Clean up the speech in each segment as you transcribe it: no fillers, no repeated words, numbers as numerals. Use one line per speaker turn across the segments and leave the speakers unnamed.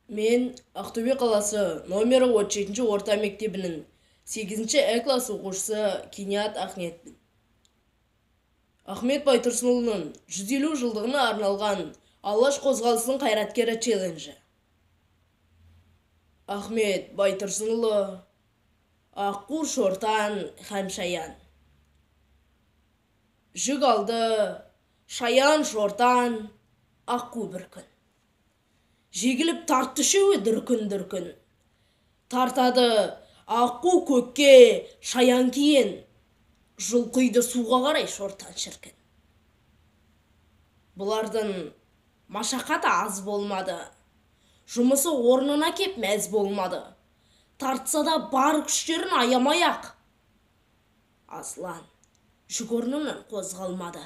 Мен Ақтөбе қаласы номері 37 орта мектебінің 8 ә класс оқушысы Киният Ахметпін. Ахмет Байтұрсынұлының 150 жылдығына арналған Алаш қозғалысының қайраткері челленджі. Ахмет Байтұрсынұлы, Аққу, Шортан һәм Шаян. Жүк алды Шаян, Шортан, Аққу бір күн. Жегіліп тартты үшеуі дүркін-дүркін. Тартады Аққу көкке, Шаян кейін, жұлқиды суға қарай Шортан шіркін. Бұлардың машақаты аз болмады. Жұмысы орнына кеп мәз болмады. Тартса да бар күштерін аямай-ақ. Аслан жүк орнынан қозғалмады.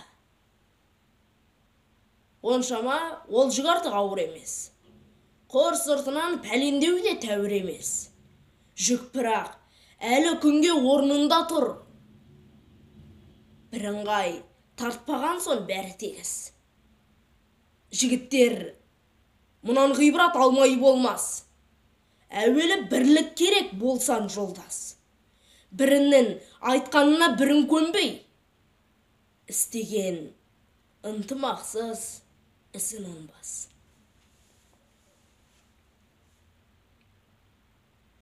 Оншама ол жүк артық ауыр емес. Қор сыртынан пәлендеу де тәуір емес. Жүк бірақ әлі күнге орнында тұр. Бірыңғай тартпаған соң бәрі тегіс. Жігіттер мұнан ғибрат алмай болмас. Әуелі бірлік керек болсан жолдас. Бірінің айтқанына бірін көнбей, істеген ынтымақсыз ісін оңбас.